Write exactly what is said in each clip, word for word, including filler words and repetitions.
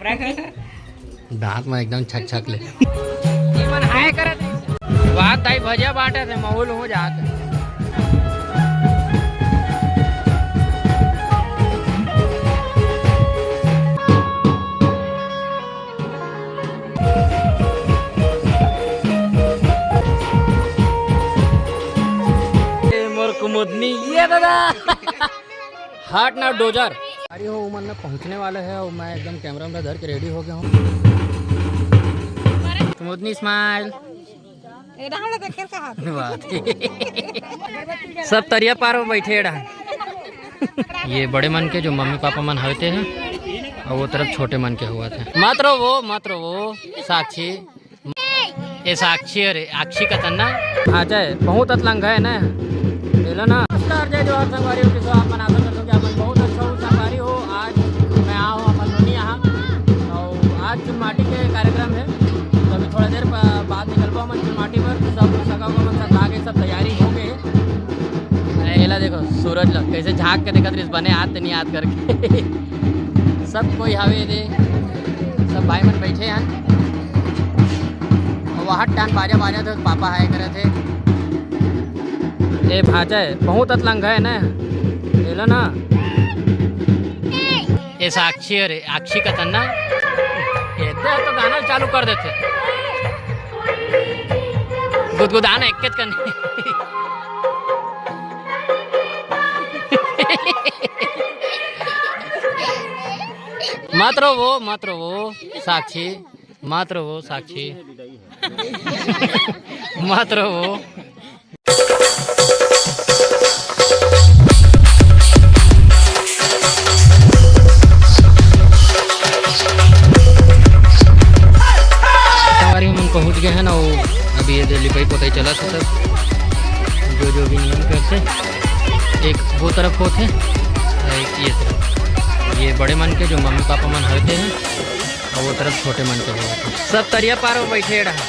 दांत में एकदम छक छक ले। ये मन हाय करत रहिस। बात ताई भजिया बांटत हे, माहौल हो जात हे। ए, मोर कुमुदनी, ये दादा। हार्ट ना डोजर। अरे हो, उमन ना पहुंचने वाला है और मैं एकदम कैमरा में धर के रेडी हो गया हूँ। कुमुदनी स्माइल। ए, डहान ले देख के कहा। वाह। सब तरिया पार हो बैठे डहान। ये बड़े मन के जो मम्मी पापा मन होते हैं और वो तरफ छोटे मन के हुआ थे। मत रो वो, मत रो वो। साक्षी, ये साक्षी, अरे आक्षी का तन्ना। अजय बहुत अतलंग है ना, मिलो ना। नमस्कार, जय जोहार संगवारी हो, किसो आप मन, आशा करता हूँ कि आप मन बहुत अच्छा हो। संगवारी हो, आज मैं आया हूँ अपन नोनी यहाँ, और आज चुनमाटी के कार्यक्रम है, तो अभी थोड़ा देर बा-, बाद निकलबो हमन चुनमाटी पर। सब सगा को मन सब आ गए, सब तैयारी हो गई। ए, एला देखो, सूरज ला कैसे झांक के देखत रहिस, बने आत नहीं आत करके। सब कोई हवे दे, सब भाई मन बैठे हैं। और वहाँ टान बाजा बाजा तो पापा हाय करे थे। ए भाजा है, बहुत अतलंग है ना, ले लो ना। ए साक्षी, अरे आक्षी का तन्ना, ये तो गाना चालू कर देते। गुदगुदाना एक करने। मत रो वो, मत रो वो, साक्षी, मत रो वो, साक्षी। मत रो वो। संगवारी, हमन पहुंच गए हैं ना, वो अभी ये जो लिपाई पोताई चला था सब, जो जो भी नियम करते, एक वो तरफ होते, एक ये तरफ, ये बड़े मन के जो मम्मी पापा मन होते हैं, और वो तरफ छोटे मन के होते हैं। सब तरिया पार हो बैठे रहा।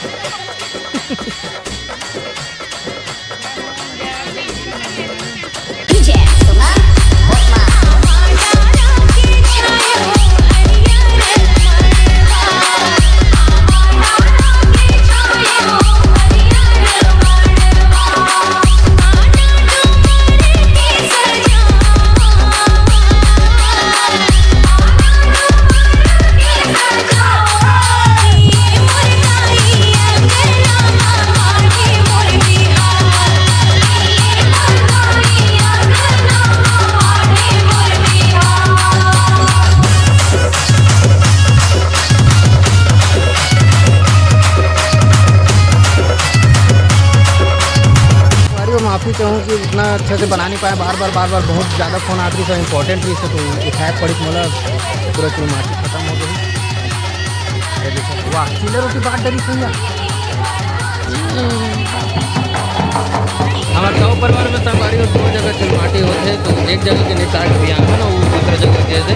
सॉरी, मैं माफ़ी चाहूँ कि इतना अच्छे से बना नहीं पाया, बार बार बार बार बहुत ज़्यादा फ़ोन आत रहिस, इंपॉर्टेंट रहिस, तो उठाए पड़िस मोला, पूरा चुनमाटी खत्म हो गई। ये देखो, वाह, चीला रोटी बांट डरिस भैया। हमारे गाँव परिवार में संगवारी हो, दो जगह चुनमाटी होते, तो एक जगह के निपटा के यहाँ है ना, वो दूसरा जगह दे दे।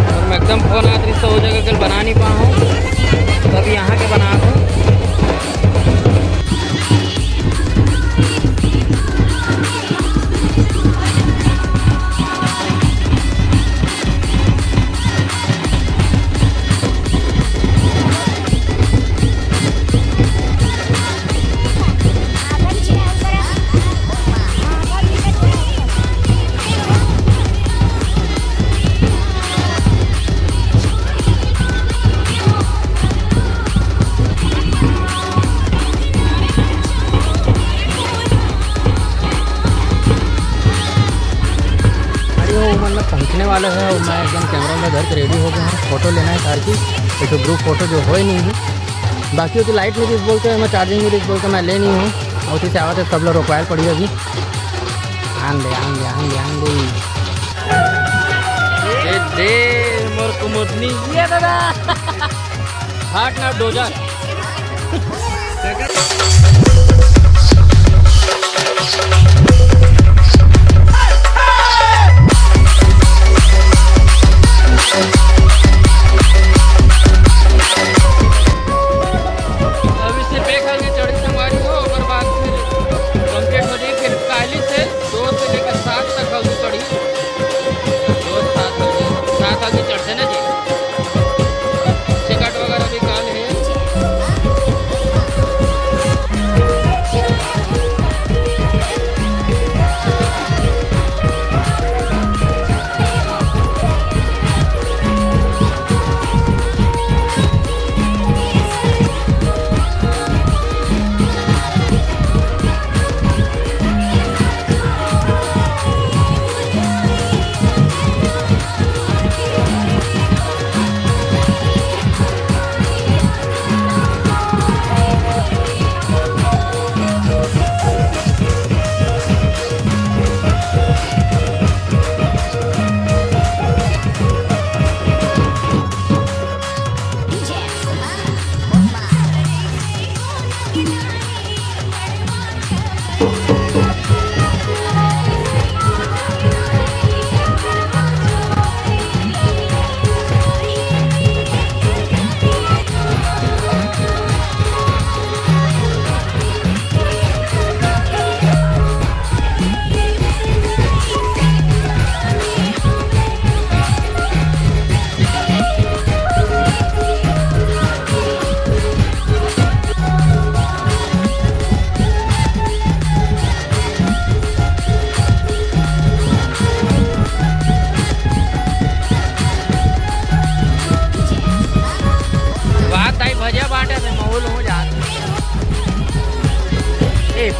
और मैं एकदम फ़ोन आत रहिस, तो वो जगह के बना नहीं पा हूँ, तब यहाँ के बना हूँ। अरे वो, मतलब, पहुँचने वाला है और मैं एकदम कैमरा में धर के रेडी हो गया हूँ। फ़ोटो लेना है कार की, एक तो ग्रुप फ़ोटो जो हो ही नहीं है, बाकी होती लाइट में रिस बोलते हैं, मैं चार्जिंग में रिस बोलते मैं ले नहीं हूँ। और उसी से आवा तो सब लोग रोकवायल पड़ी अभी। आन दे, आन दे, आन दे, आन दे। ए दे, मोर कुमुदनी, ये दादा। हार्ट ना डोजर। अभी सिर्फ एक आगे चढ़ी संगवारी हो, ओकर बाद फिर complete हो जाई। फिर काली से दो से लेकर सात तक आगे चढ़ी। दो, सात आगे, सात आगे चढ़ते ना जी।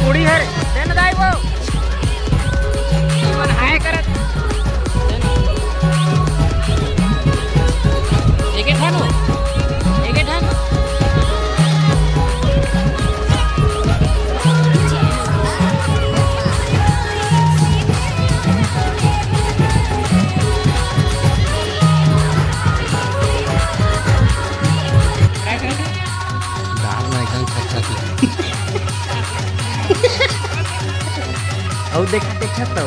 कुड़ी हर देन दाई वो। मन हाय करत। एके ठान हो। एके ठान। दार ना एकदम खटखट ले। अउ देखा, देखा तो।